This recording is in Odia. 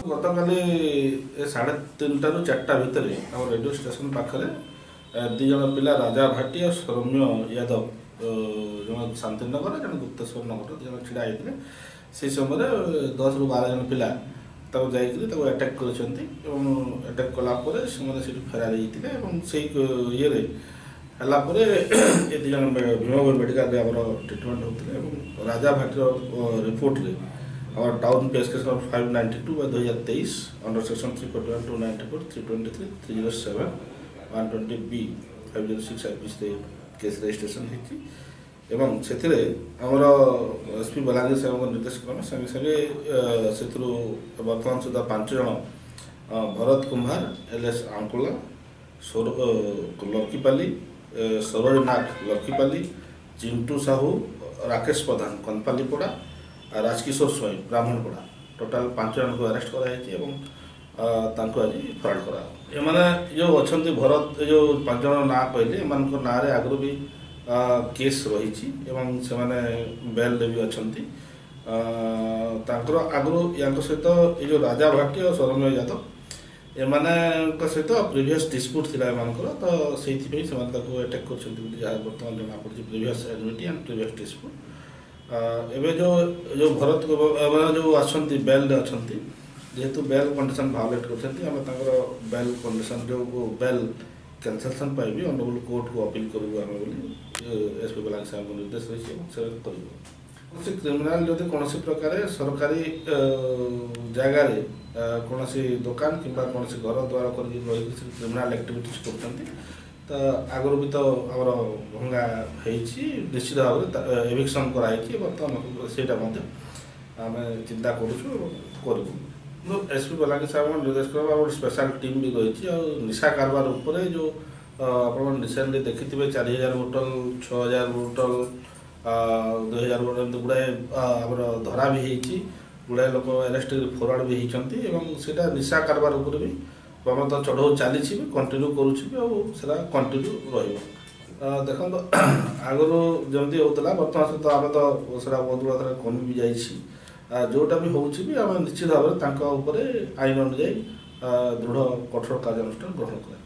ଗତକାଲି ଏ 3:30ରୁ 4ଟା ଭିତରେ ଆମ ରେଡ଼ିଓ ଷ୍ଟେସନ ପାଖରେ 2 ଜଣ ପିଲା, ରାଜା ଭାଟି ଆଉ ସୌମ୍ୟ ୟାଦବ, ଜଣେ ଶାନ୍ତିନଗର, ଜଣେ ଗୁପ୍ତେଶ୍ୱର ନଗର, 2 ଜଣ ଛିଡ଼ା ହେଇଥିଲେ। ସେଇ ସମୟରେ 10ରୁ 12 ଜଣ ପିଲା ତାକୁ ଯାଇକରି ତାକୁ ଆଟାକ୍ କରିଛନ୍ତି ଏବଂ ଆଟାକ୍ କଲା ପରେ ସେମାନେ ସେଠୁ ଫେରାର ହେଇଥିଲେ। ଏବଂ ସେଇ ଇଏରେ ହେଲା ପରେ ଏ 2 ଜଣ ଭୀମଭୋଇ ମେଡ଼ିକାଲରେ ଆମର ଟ୍ରିଟମେଣ୍ଟ ହେଉଥିଲେ। ଏବଂ ରାଜା ଭାଟିର ରିପୋର୍ଟରେ ଆମର ଟାଉନ୍ ପେସ୍ କେସ୍ ନମ୍ବର 592 ବା 2023 ଅଣ୍ଡର ସେକ୍ସନ୍ 341, 294, 323, 307, 120 ବି, 506 ଆଇପିସିରେ କେସ୍ ରେଜିଷ୍ଟ୍ରେସନ୍ ହେଇଛି। ଏବଂ ସେଥିରେ ଆମର ଏସ୍ ପି ବଲାଙ୍ଗୀର ସାହେବଙ୍କ ନିର୍ଦ୍ଦେଶ କ୍ରମେ ସାଙ୍ଗେ ସାଙ୍ଗେ ସେଥିରୁ ବର୍ତ୍ତମାନ ସୁଦ୍ଧା 5 ଜଣ, ଭରତ କୁମ୍ଭାର ଏଲ୍ ଏସ୍ ଆଙ୍କୁଲା ଲର୍କିପାଲି, ସରୋଜ ନାଗ ଲର୍କିପାଲି, ଚିଣ୍ଟୁ ସାହୁ, ରାକେଶ ପ୍ରଧାନ କନ୍ଦପାଲିପଡ଼ା, ରାଜକିଶୋର ସ୍ୱାଇଁ ବ୍ରାହ୍ମଣପଡ଼ା, ଟୋଟାଲ 5 ଜଣଙ୍କୁ ଆରେଷ୍ଟ କରାଯାଇଛି ଏବଂ ତାଙ୍କୁ ଆଜି ଫରୱାର୍ଡ଼ କରାହେବ। ଏମାନେ ଯେଉଁ ଅଛନ୍ତି ଭରତ, ଏ ଯେଉଁ 5 ଜଣ ନାଁ କହିଲେ, ଏମାନଙ୍କ ନାଁରେ ଆଗରୁ ବି କେସ୍ ରହିଛି ଏବଂ ସେମାନେ ବେଲ୍ରେ ବି ଅଛନ୍ତି। ତାଙ୍କର ଆଗରୁ ୟାଙ୍କ ସହିତ, ଏ ଯେଉଁ ରାଜା ଭାଟି ଆଉ ସୌମ୍ୟ ଯାଦବ, ଏମାନଙ୍କ ସହିତ ପ୍ରିଭିୟସ୍ ଡିସ୍ପ୍ୟୁଟ୍ ଥିଲା ଏମାନଙ୍କର। ତ ସେଇଥିପାଇଁ ସେମାନେ ତାକୁ ଆଟାକ୍ କରିଛନ୍ତି ବୋଲି ଯାହା ବର୍ତ୍ତମାନ ଜଣାପଡ଼ିଛି, ପ୍ରିଭିୟସ୍ ଏନମିଟି ଆଣ୍ଡ ପ୍ରିଭିୟସ୍ ଡିସ୍ପ୍ୟୁଟ୍। ଏବେ ଯେଉଁ ଭରତ ଏମାନେ ଯେଉଁ ଅଛନ୍ତି, ବେଲ୍ରେ ଅଛନ୍ତି, ଯେହେତୁ ବେଲ୍ କଣ୍ଡିସନ୍ ଭାଓଲେଟ୍ କରିଛନ୍ତି, ଆମେ ତାଙ୍କର ବେଲ୍ କଣ୍ଡିସନ୍ ଯେଉଁ ବେଲ୍ କ୍ୟାନସେଲସନ୍ ପାଇଁ ବି ଅନରେବୁଲ୍ କୋର୍ଟକୁ ଅପିଲ୍ କରିବୁ ଆମେ ବୋଲି ଏସ୍ ପି ବଲାଙ୍ଗୀର ସାହେବଙ୍କ ନିର୍ଦ୍ଦେଶ ରହିଛି ଏବଂ ସେ କରିବୁ। କୌଣସି କ୍ରିମିନାଲ ଯଦି କୌଣସି ପ୍ରକାରେ ସରକାରୀ ଜାଗାରେ କୌଣସି ଦୋକାନ କିମ୍ବା କୌଣସି ଘର ଦ୍ୱାର କରିକି ରହିକି ସେ କ୍ରିମିନାଲ ଆକ୍ଟିଭିଟିସ୍ କରୁଛନ୍ତି, ତ ଆଗରୁ ବି ତ ଆମର ଭଙ୍ଗା ହେଇଛି, ନିଶ୍ଚିତ ଭାବରେ ଏଭିକ୍ସନ୍ କରାହେଇଛି। ବର୍ତ୍ତମାନ ସେଇଟା ମଧ୍ୟ ଆମେ ଚିନ୍ତା କରୁଛୁ ଏବଂ କରିବୁ। କିନ୍ତୁ ଏସ୍ ପି ବଲାଙ୍ଗୀର ସାହେବଙ୍କ ନିର୍ଦ୍ଦେଶ କ୍ରମେ ଆମର ଗୋଟେ ସ୍ପେଶାଲ ଟିମ୍ ବି ରହିଛି। ଆଉ ନିଶା କାରବାର ଉପରେ ଯେଉଁ ଆପଣ ରିସେଣ୍ଟଲି ଦେଖିଥିବେ, 4000 ବୋଟଲ, 6000 ବୋଟଲ, 2000 ବୋଟଲ, ଏମିତି ଗୁଡ଼ାଏ ଆମର ଧରା ବି ହେଇଛି, ଗୁଡ଼ାଏ ଲୋକ ଆରେଷ୍ଟ ଫରୱାର୍ଡ଼ ବି ହେଇଛନ୍ତି। ଏବଂ ସେଇଟା ନିଶା କାରବାର ଉପରେ ବି ଆମର ତ ଚଢ଼ଉ ଚାଲିଛି ବି, କଣ୍ଟିନ୍ୟୁ କରୁଛି ବି, ଆଉ ସେଇଟା କଣ୍ଟିନ୍ୟୁ ରହିବ। ଦେଖନ୍ତୁ, ଆଗରୁ ଯେମିତି ହେଉଥିଲା ବର୍ତ୍ତମାନ ସହିତ ଆମେ ତ ସେଇଟା ବହୁତ ମାତ୍ରାରେ କମି ବି ଯାଇଛି। ଯେଉଁଟା ବି ହେଉଛି ବି ଆମେ ନିଶ୍ଚିତ ଭାବରେ ତାଙ୍କ ଉପରେ ଆଇନ ଅନୁଯାୟୀ ଦୃଢ଼ କଠୋର କାର୍ଯ୍ୟାନୁଷ୍ଠାନ ଗ୍ରହଣ କରାଯିବ।